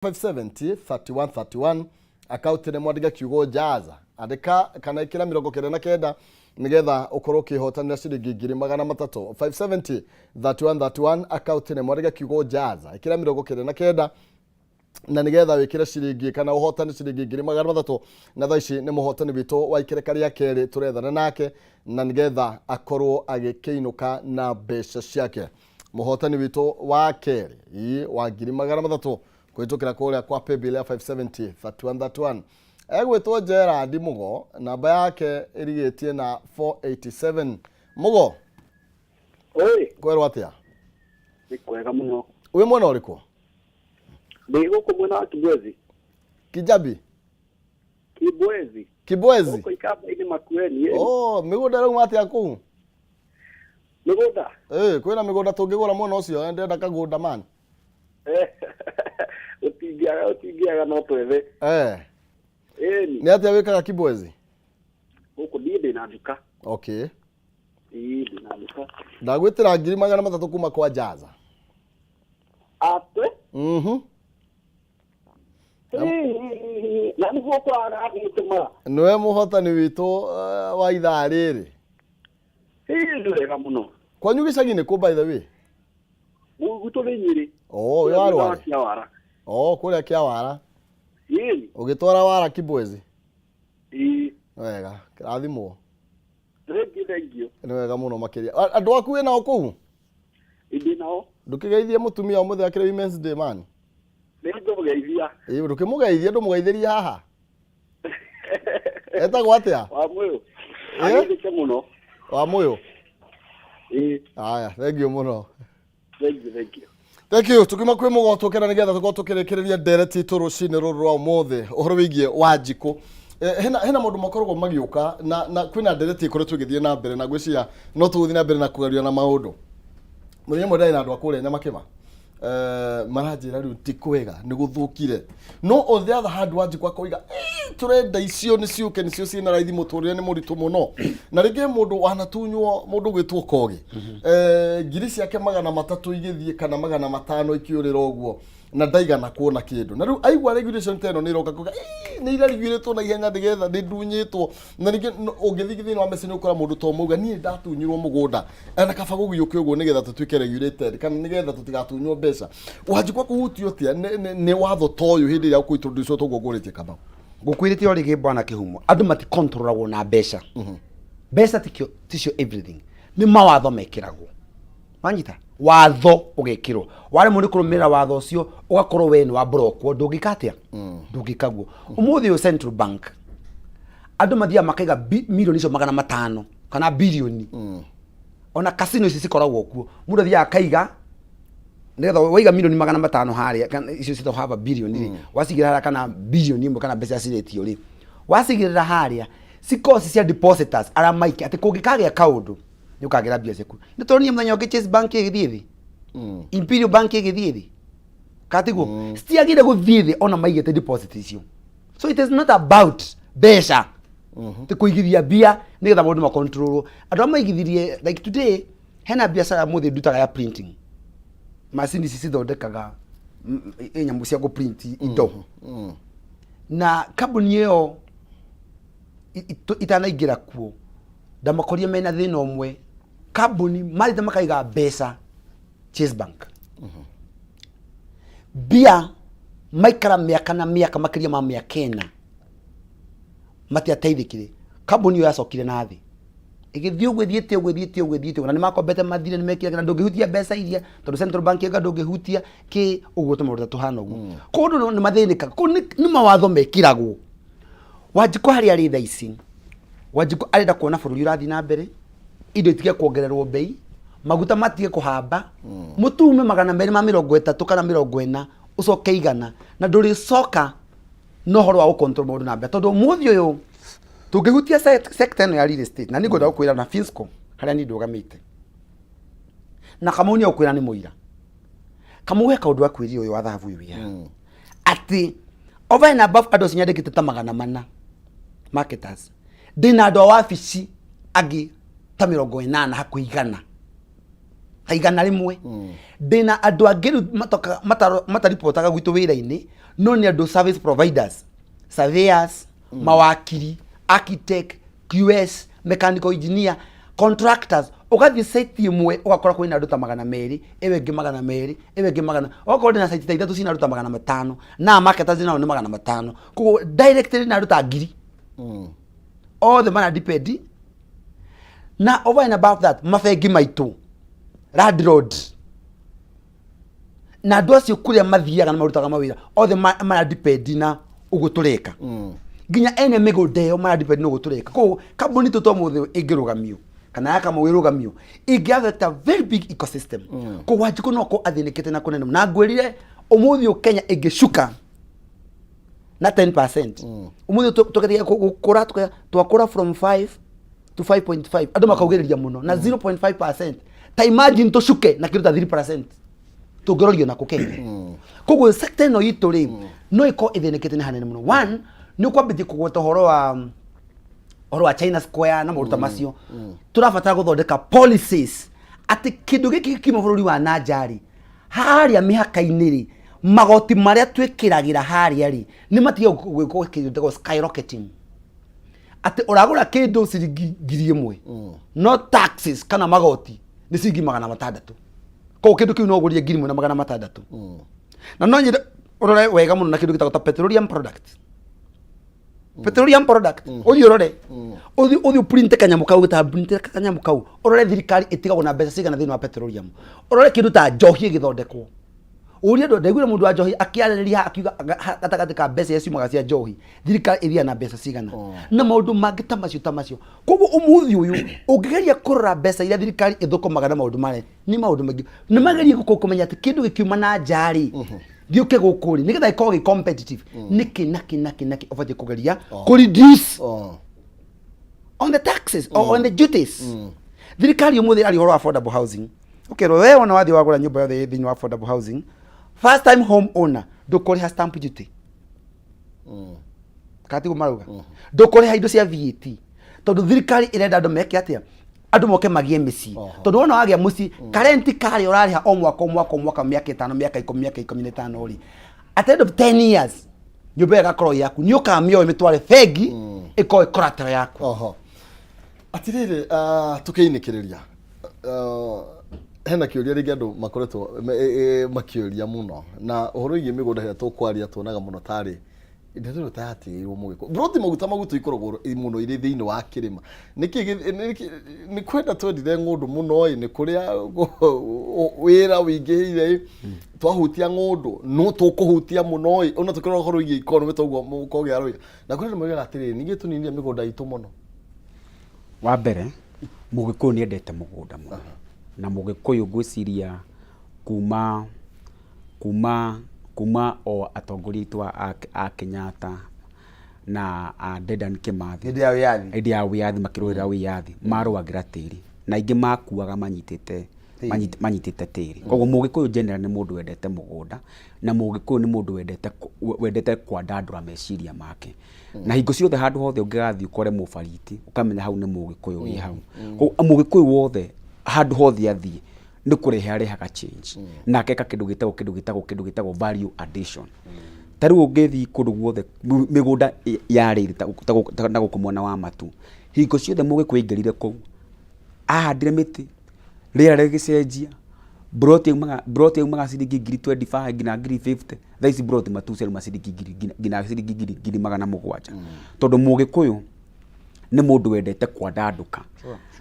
570 31 31. Akaunti nĩ mwandĩke kiugo jaza, andĩka kana ĩkĩra 99 nĩgetha ũkorwo ũkĩhotanĩra ciringi 300,000. 570 31 31, akaunti nĩ mwandĩke kiugo jaza, ĩkĩra 99 na nĩgetha wĩkĩre ciringi kana ũhotane ciringi 300,000. Na thaa ici nĩ mũhotani witũ wa ikereka rĩa kerĩ tũrethana nake na nĩgetha akorwo agĩkĩinũka na mbeca ciake. Mũhotani witũ wa kerĩ ii wa 300,000 kũhĩtũkĩra kũrĩa kwa paybill ya 570 31 31 egwĩtwo Gerard Mũgo, namba yake ĩrigĩtie na 487. Mũgo. Oi. Kwerwo atĩa? Nĩ kwega mũno. Wĩ mwena ũrĩkũ? Ndĩ gũkũ mwena wa Kibwezi. Kijabi? Kibwezi. Kibwezi. Gũkũ Ikamba-inĩ, Makueni. Ĩ. Oh, mĩgũnda ĩrauma atĩa kũu? Mĩgũnda? Ĩ, kwĩna mĩgũnda tũngĩgũra mwena ũcio? Ndĩrenda kagũnda man. Ũtingĩaga, ũtingĩaga, no twethe. Ĩni. Nĩ atĩa wĩkaga Kibwezi? Gũkũ niĩ ndĩ na nduka. Ĩĩ, ndĩ na nduka. Ndagwĩtĩra 300,000 kuma kwa Jaza. Ate? Na nĩguo kũraga gũtũma. Nĩwe mũhotani witũ wa ithaa rĩrĩ. Ĩĩ, nĩ wega mũno. Kwanyu gĩcagi nĩ kũ, by the way? Gwitũ nĩ Nyĩrĩ. Oh, wĩ wa Rware? Kĩawara. Oh, kũrĩa Kĩawara. Ĩĩ. Ũgĩtwara wara Kibwezi? Ĩĩ. Nĩ wega, kĩrathimwo. Thengiũ, thengiũ. Nĩ wega mũno makĩria. Andũ aku wĩ nao kũu? Ndĩ nao. Ndũkĩgeithie mũtumia ũmũthĩ akĩrĩ Women's Day, man. Nĩ ngũmũgeithia. Ĩĩ, ndũkĩmũgeithie, ndũmũgeithĩrie haha. Etagwo atĩa? Wa mũyũ. Ageithĩke mũno. Wa mũyũ? Ĩĩ. Haya, thengiũ mũno. Thengiũ, thengiũ. Thank you. Tukiuma kwĩ mũgo tũkena nĩgetha tũkorwo tũkĩrĩkĩrĩria ndereti itũ rũcinĩ rũrũ rwa ũmũthĩ ũhoro wĩgiĩ Wanjikũ. Hena maũndũ makoragwo magĩũka na kwĩna ndereti ĩkoretwo ĩgĩthiĩ na mbere na ngwĩciria no tũgũthiĩ na mbere na kũgeria na maũndũ. Mũthenya ũmwe ndarĩ na andũ a kũrĩa Nyamakĩma, maranjĩra rĩu ti kwega, nĩ gũthũkire, no on the other hand Wanjikũ akoiga, "Ĩ, tũrenda icio nĩ ciũke, nĩcio ciĩna raithi, mũtũrĩre nĩ mũritũ mũno." Na rĩngĩ mũndũ wanatunywo, mũndũ gwĩtwo Kogi, ngiri ciake 300 igĩthiĩ kana 500 ikĩũrĩra ũguo na ndaigana kuona kĩndũ, na rĩu aigua regulation ta ĩno nĩ ĩroka kuga, "Ĩ, nĩ iraregulĩtwo na ihenya nĩgetha nĩ ndunyĩtwo." Na rĩngĩ ũngĩthiĩ thĩinĩ wa message nĩ ũkora mũndũ to mauga, "Niĩ ndatunyirwo mũgũnda na kaba gũgĩũke ũguo nĩgetha tũtuĩke regulated kana nĩgetha tũtigatunywo mbeca." Wanjikwa kũhutio atĩa nĩ watho ta ũyũ hĩndĩ ĩrĩa ũkũintroduce toguo ngũrĩtie, Kamau? Ngũkwĩrĩte o rĩngĩ, bwana Kĩhumo, andũ matikontrolagwo na mbeca. Mbeca tikio ticio everything, nĩ mawatho mekĩragwo. Wanyita watho ũgekĩrwo, waremwo nĩ kũrũmĩrĩra watho ũcio, ũgakorwo we nĩ wa brokwo, ndũngĩka atĩa, ndũngĩka guo. Ũmũthĩ ũyũ Central Bank andũ mathiaga makaiga milioni icio 500 kana bilioni. Ona casino ici cikoragwo kuo, mũndũ athiaga akaiga nĩgetha waiga milioni 500 harĩa, kana icio ciĩtagwo half a billion rĩ, wacigĩra harĩa kana bilioni 1 kana mbeca cirĩtio rĩ, wacigĩrĩra harĩa cikorwo ci cia depositors arĩa maike atĩ kũngĩkagĩa kaũndũ nĩ ũkagĩra mbia ciaku. Nĩ tuonire mũthenya ũngĩ Chase Bank ĩgĩthiĩ thĩ, Imperial Bank ĩgĩthiĩ thĩ, katiguo citiagire gũthiĩ thĩ ona maigĩte deposit icio. So it is not about mbeca, ti kũigithia mbia nĩgetha maũndũ makontrolwo. Andũ arĩa maigithirie, like today hena biacara mũthĩ ndutaga ya printing macini, ici cithondekaga nyamũ cia gũprint indo, na kambuni ĩyo itanaingĩra kuo ndamakorire mena thĩna ũmwe. Kambuni marĩte makaiga mbeca Chase Bank, mbia maikara mĩaka na mĩaka, makĩria ma mĩaka 4, matiateithĩkire. Kambuni ĩyo yacokire na thĩ, ĩgĩthiĩ ũguo ĩthiĩte ũguo ĩthiĩte ũguo ĩthiĩte ũguo, na nĩ makombete mathire, nĩ mekire, na ndũngĩhutia mbeca iria tondũ Central Bank ĩga ndũngĩhutia kĩ ũguo, tũmaũndũ ta tũhana ũguo. Koguo andũ nĩ mathĩnĩkaga. Koguo nĩ mawatho mekĩragwo. Wanjikũ harĩa arĩ thaa ici, Wanjikũ arenda kuona bũrũri ũrathiĩ na mbere, indo itige kuongererwo bei, maguta matige kũhamba, mũtu ume 230 kana 40 ũcoke 100, na ndũrĩcoka na ũhoro wa gũcontrol maũndũ na mbere, tondũ ũmũthĩ ũyũ tũngĩhutia sector ĩno ya real estate, na nĩ ngwenda gũkwĩra na Finsco harĩa niĩ ndũgamĩte na Kamau nĩ egũkwĩra nĩ mũira. Kamau, he kaũndũ akwĩrire ũyũ wa thahabu ũyũ wĩ haha, atĩ over and above andũ acio nyandĩkĩte ta 400 marketers, ndĩna andũ a wabici angĩ ta 80 hakuhĩ 100. Ta 100. Ndĩna andũ angĩ rĩu mataripotaga gwitũ wĩra-inĩ, no nĩ andũ service providers, surveyors, mawakiri, architect, QS, mechanical engineer, contractors. Ũgathiĩ site ĩmwe ũgakora kwĩna andũ ta 200, ĩyo ĩngĩ 200, ĩyo ĩngĩ magana, okorwo ndĩna site ta ithatũ cina andũ ta 500, na marketers nao nĩ 500. Koguo directly na andũ ta 1000 othe mara depend. Na over and above that, mabengi maitũ, landlord na andũ acio kũrĩa mathiaga na marutaga mawĩra othe mara depend na ũguo tũreka. Nginya ene mĩgũnda ĩyo mara depend na ũguo tũreka. Koguo kambuni tũ tomũthĩ ĩngĩrũgamio kana ya Kamau ĩrũgamio, ĩngĩ affect a very big ecosystem. Koguo Wanjikũ no akorwo athĩnĩkĩte na kũnene. Na ngwĩrire ũmũthĩ ũyũ Kenya ĩngĩcuka na 10%, ũmũthĩ tũgeria gũkũra, twakũra from 5 to 5.5, andũ makaugĩrĩria mũno na 0.5%. Ta imagine tũcuke na kĩndũ ta 3%, tũngĩrorio nako Kenya? Koguo sector ĩno itũ rĩ, no ĩkorwo ĩthĩnĩkĩte nĩ hanene mũno. One, nĩ ũkwambĩtie kũgweta ũhoro wa China Square na maũndũ ta macio. Tũrabatara gũthondeka policies atĩ kĩndũ gĩkĩ gĩkiuma bũrũri wa nanja rĩ, harĩa mĩhaka-inĩ rĩ, magoti marĩa twĩkĩragĩra harĩa rĩ, nĩ matige gwĩkwo kĩndũ gĩtagwo skyrocketing, atĩ ũragũra kĩndũ ciringi 1000, no taxes kana magoti nĩ ciringi 600. Koguo kĩndũ kĩu no ũgũrie 1600. Na no nyende ũrore wega mũno na kĩndũ gĩtagwo ta petroleum product. Petroleum product, ũthiĩ ũrore, ũthiĩ ũprinte kanyamũ kau, gĩta printe kanyamũ kau, ũrore thirikari ĩtigagwo na mbeca cigana thĩinĩ wa petroleum. Ũrore kĩndũ ta njohi ĩgĩthondekwo, ũrie andũ. Ndaiguire mũndũ wa njohi akĩarĩrĩria, akiuga gatagatĩ ka mbeca iria ciumaga cia njohi, thirikari ĩthiaga na mbeca cigana, na maũndũ mangĩ ta macio. Koguo ũmũthĩ ũyũ ũngĩgeria kũrora mbeca iria thirikari ĩthũkũmaga na maũndũ marĩa nĩ maũndũ maingĩ, nĩ magerie kũmenya atĩ kĩndũ gĩkiuma na nja rĩ, gĩũke gũkũ rĩ, nĩgetha gĩkorwo gĩ competitive, nĩkĩ nakĩ nakĩ nakĩ ũbatiĩ kũgeria kũ reduce on the taxes or on the duties. Thirikari ũmũthĩ ĩraria ũhoro wa affordable housing, ũkerwo we wona wathiĩ wagũra nyũmba yothe ĩ thĩinĩ wa affordable housing, first time home owner, ndũkũrĩha stamp duty. Kana tiguo marauga? Ndũkũrĩha indo cia VAT, tondũ thirikari ĩrenda andũ meke atĩa? Andũ moke magĩe mĩciĩ. Tondũ wona wagĩa mũciĩ, karenti karĩa ũrarĩha o mwaka, o mwaka, o mwaka, mĩaka 5, mĩaka 10, mĩaka 15 rĩ, at the end of 10 years nyũmba ĩyo ĩgakorwo ĩ yaku. Nĩ ũkamĩoya ũmĩtware bengi, ĩkorwo ĩ collateral yaku. Oho, atirĩrĩ, tũkĩinĩkĩrĩria, hena kĩũria rĩngĩ andũ makoretwo makĩũria mũno na ũhoro wĩgiĩ mĩgũnda ĩrĩa tũkwaria. Tuonaga mũno tarĩ ndeto ĩno ta yatigĩirwo mũgĩkũ broti maguta ikoragwo mũno irĩ thĩinĩ wa kĩrĩma. Nĩkĩ nĩ kwenda twendire ng'ũndũ mũno ĩ? Nĩ kũrĩa wĩra wĩingĩhĩire ĩ, twahutia ng'ũndũ no tũkũhutia mũno ĩ, ona tũkĩrora ũhoro wĩgiĩ economy toguo mũkogĩa aroiga. Na kũrĩ andũ moigaga atĩrĩrĩ, ningĩ tũninire mĩgũnda itũ mũno. Wa mbere, mũgĩkũyũ nĩ endete mũgũnda mũno, na mũgĩkũyũ ngwĩciria kuma o atongoria aitũ a Kenyatta na a Dedan Kimathi. Hĩndĩ ya wĩyathi. Hĩndĩ ya wĩyathi, makĩrũĩrĩra wĩyathi, marũagĩra tĩri, na aingĩ makuaga manyitĩte Tĩri. Manyitĩte tĩri. Koguo mũgĩkũyũ general nĩ mũndũ wendete mũgũnda, na mũgĩkũyũ nĩ mũndũ wendete kwandandũra meciria make, na hingo ciothe handũ hothe ũngĩgathiĩ ũkore mũbariti, ũkamenya hau nĩ mũgĩkũyũ wĩ hau. Koguo mũgĩkũyũ wothe handũ hothe athiĩ nĩ kũrehe arehaga change, na akeka kĩndũ gĩtagwo value addition. Ta rĩu ũngĩthiĩ kũndũ guothe mĩgũnda yarĩire ta gũkũ mwena wa Matu, hingo ciothe mũgĩkũyũ aingĩrire kũu, ahandire mĩtĩ, rĩera rĩgĩcenjia. Broti yaumaga ciringi 25,000 nginya 50,000. Thaa ici broti Matu ciaruma ciringi ngiri nginya ciringi 700,000, tondũ mũgĩkũyũ nĩ mũndũ wendete kwandandũka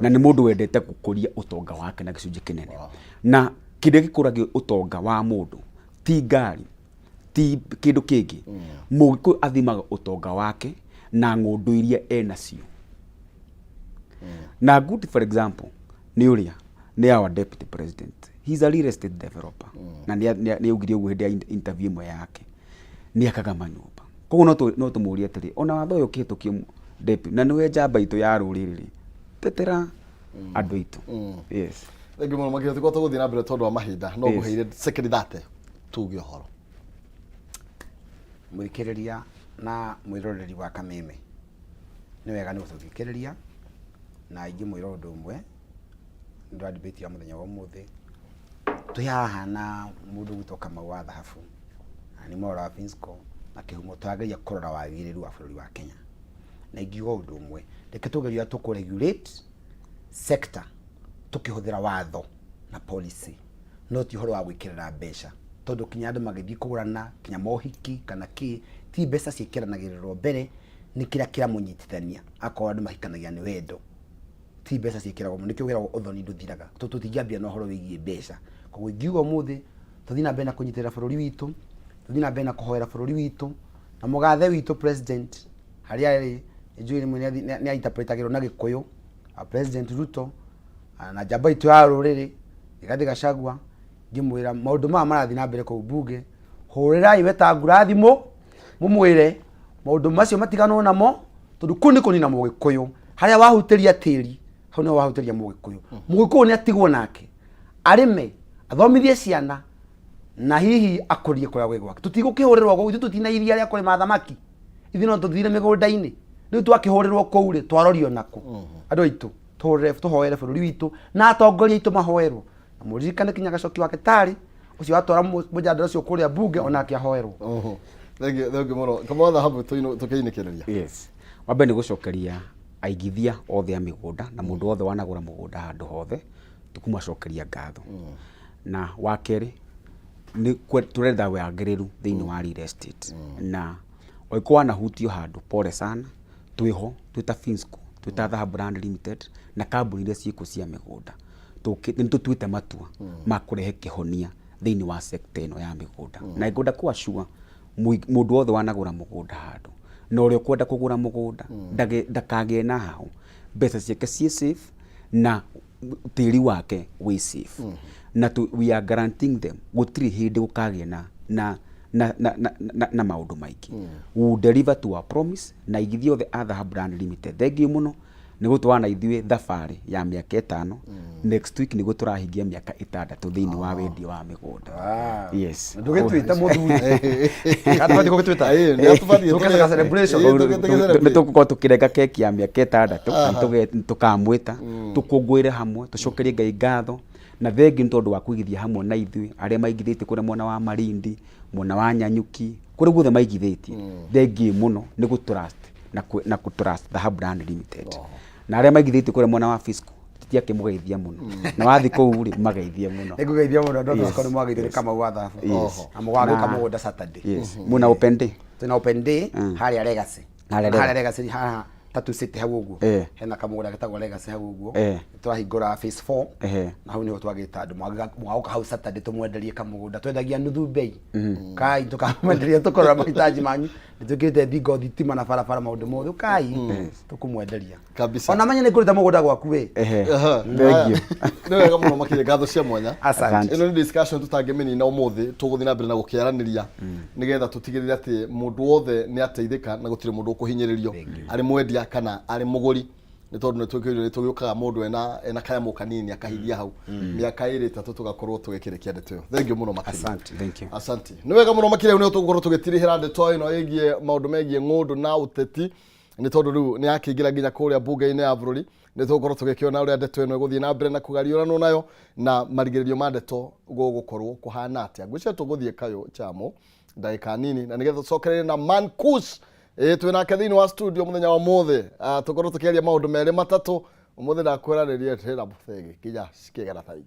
na nĩ mũndũ wendete gũkũria ũtonga wake na gĩcunjĩ kĩnene. Na kĩrĩa gĩkũragia ũtonga wa mũndũ ti ngari, ti kĩndũ kĩngĩ. Mũgĩkũyũ athimaga ũtonga wake na ng'ũndũ iria enacio. Na good for example nĩ ũrĩa nĩ our deputy president, he's a real estate developer, na nĩ augire ũguo hĩndĩ ya interview ĩmwe yake, nĩ akaga manyũmba. Koguo no tũmũrie atĩrĩ, ona watho ũyũ ũkĩhĩtũkio, deputy, na nĩwe njamba itũ ya rũrĩrĩ rĩ, tetera andũ aitũ. Yes. Thengiũ mũno makĩria. Tũkorwo tũgũthiĩ na mbere tondũ wa mahinda, no ngũheire sekendi 30 tuge ũhoro. Mũthikĩrĩria na mwĩroreri wa Kameme, nĩ wega nĩ gũtũthikĩrĩria, na ingĩmwĩra ũndũ ũmwe nĩ wa debate ya mũthenya wa ũmũthĩ. Twĩ haha na mũndũ ũgwĩtwo Kamau wa Thahabu, na nĩ Mwaura wa Finsco na Kĩhumo, tũrageria kũrora wagĩrĩru wa bũrũri wa Kenya. Na ingiuga ũndũ ũmwe, reke tũgerie ũrĩa tũkũ regulate sector tũkĩhũthĩra watho na policy, no ti ũhoro wa gwĩkĩrĩra mbeca, tondũ kinya andũ magĩthiĩ kũgũrana, kinya mohiki kana kĩ, ti mbeca ciĩkĩranagĩrĩrwo mbere, nĩ kĩrĩa kĩramũnyitithania, akorwo andũ mahikanagia nĩ wendo. Ti mbeca ciĩkĩragwo mũno, nĩkĩo wĩragwo ũthoni ndũthiraga, tondũ tũtingĩambia na ũhoro wĩgiĩ mbeca. Koguo ingiuga ũmũthĩ tũthiĩ na mbere na kũnyitĩrĩra bũrũri witũ, tũthiĩ na mbere na kũhoera bũrũri witũ, na mũgathe witũ president harĩa arĩ, nĩnjũĩ rĩmwe nĩ a-interpretagĩrwo na Gĩkũyũ, President Ruto, na njamba itũ ya rũrĩrĩ Rigathĩ Gachagua, ngĩmwĩra maũndũ maya marathiĩ na mbere kũu mbunge, hũrĩrai Wetangula thimũ mũmwĩre maũndũ macio matiganwo namo, tondũ kũu nĩ kũnina Mũgĩkũyũ. Harĩa wahutĩria tĩri, hau nĩho wahutĩria Mũgĩkũyũ. Mũgĩkũyũ nĩ atigwo nake arĩme, athomithie ciana, na hihi akũrie kũrĩa gwĩ gwake. Tũtigũkĩhũrĩrwo kũu, ithuĩ tũtina iria rĩa kũrĩma thamaki, ithuĩ no tũthire mĩgũnda-inĩ. Rĩu twakĩhũrĩrwo kũu rĩ, twarorio nakũ? Andũ aitũ, tũhũrĩre, tũhoere bũrũri witũ na atongoria aitũ mahoerwo. Na mũririkane kinya Gacoki wa Gĩtarĩ ũcio watwara mũjandara ũcio kũrĩa mbunge, onake ahoerwo. Oho. Thengiũ, thengiũ mũno. Kamau wa Thahabu, tũkĩinĩkĩrĩria. Yes. Wa mbere nĩ gũcokeria aigithia othe a mĩgũnda na mũndũ wothe wanagũra mũgũnda handũ hothe, tũkũmacokeria ngatho. Na wa kerĩ nĩ tũretha wagĩrĩru thĩinĩ wa real estate. Na ũngĩkorwo wanahutio handũ, pole sana, twĩho twĩ ta Finsco, twĩ ta Dhahabu Land Limited na kambuni iria ciĩkuo cia mĩgũnda. Nĩ tũtuĩte matua ma kũrehe kĩhonia thĩinĩ wa sector ĩno ya mĩgũnda. Na ngwenda kũ assure mũndũ wothe wanagũra mũgũnda handũ na ũrĩa ũkwenda kũgũra mũgũnda ndakagĩe na hahũ, mbeca ciake ciĩ safe na tĩri wake wĩ safe. Na we are guaranteeing them gũtirĩ hĩndĩ gũkagĩa na maũndũ maingĩ. We will deliver to our promise. Na aigithia othe a Dhahabu Land Limited, thengiũ mũno nĩ gũtwarana na ithuĩ thabarĩ ya mĩaka 5. Next week nĩguo tũrahingia mĩaka 6 thĩinĩ wa wendia wa mĩgũnda. Yes. Ndũgĩtuĩte mũthuri. Kana tũbatiĩ gũgĩtuĩta? Ĩĩ, nĩ atũbatiĩ. Tũke ga celebration. Nĩ tũgũkorwo tũkĩrenga keki ya mĩaka 6 na tũkamwĩta tũkũngũĩre hamwe, tũcokerie Ngai ngatho na thengiũ nĩ tondũ wa kũigithia hamwe na ithuĩ, arĩa maigithĩtie kũrĩa mwena wa Malindi, mwena wa Nyanyuki, kũrĩa guothe maigithĩtie, thengiũ mũno nĩ gũ trust na kũ trust Dhahabu Land Limited. Na arĩa maigithĩtie kũrĩa mwena wa Fisco, titiakĩmũgeithia mũno, na wathiĩ kũu rĩ, mageithie mũno. Nĩngũgeithia mũno andũ a Fisco, nĩ mwageithio nĩ Kamau wa Thahabu. Na mũgagĩũka mũgũnda Saturday. Yes. Mwĩna open day? Twĩna open day harĩa Legacy. Harĩa Legacy. Harĩa Legacy haha Tatu City hau ũguo. Hena kamũgũnda getagwo Legacy hau ũguo. Tũrahingũra phase 4. Na hau nĩho twagĩta andũ mũgagũka hau Saturday tũmwenderie kamũgũnda. Twendagia nuthu bei. Kai tũkamwenderia tũkorora mahitaji manyu. Nĩtwĩkĩrĩte thingo, thitima na barabara, maũndũ mothe. Ũkai tũkũmwenderia. Kabisa. Ona menya nĩ ngũrĩte mũgũnda gwaku we. Thank you. Nĩ wega mũno makĩria, ngatho cia mwanya. Asante. Ĩno nĩ discussion tũtangĩmĩnina ũmũthĩ, tũgũthiĩ na mbere na gũkĩaranĩria nĩgetha tũtigĩrĩre atĩ mũndũ wothe nĩ ateithĩka na gũtirĩ mũndũ ũkũhinyĩrĩrio, arĩ mwendia kana arĩ mũgũri, nĩ tondũ nĩ twĩkĩrire nĩ tũgĩũkaga mũndũ ena kanyamũ kanini akahithia hau mĩaka 2 3 tũgakorwo tũgĩkĩrĩkia ndeto ĩyo. Thank you mũno makĩria. Asante. Thank you. Asante. Nĩ wega mũno makĩria, nĩho tũgũkorwo tũgĩtirihĩra ndeto ĩno ĩgiĩ maũndũ megiĩ ng'ũndũ na ũteti, nĩ tondũ rĩu nĩ yakĩingĩra nginya kũrĩa mbunge-inĩ ya bũrũri. Nĩ tũgũkorwo tũgĩkĩona ũrĩa ndeto ĩno ĩgũthiĩ na mbere na kũgariũranwo nayo, na marigĩrĩrio ma ndeto gũgũkorwo kũhana atĩa. Ngwĩciria tũgũthiĩ kayũ chamo ndagĩka nini, na nĩgetha tũcokererie na Man Kush. Ĩĩ, twĩ nake thĩinĩ wa studio mũthenya wa ũmũthĩ. Tũkorwo tũkĩaria maũndũ merĩ matatũ ũmũthĩ. Ndakwĩra nĩrie ndĩna mũthĩgi nginya cikĩgera thaa 4.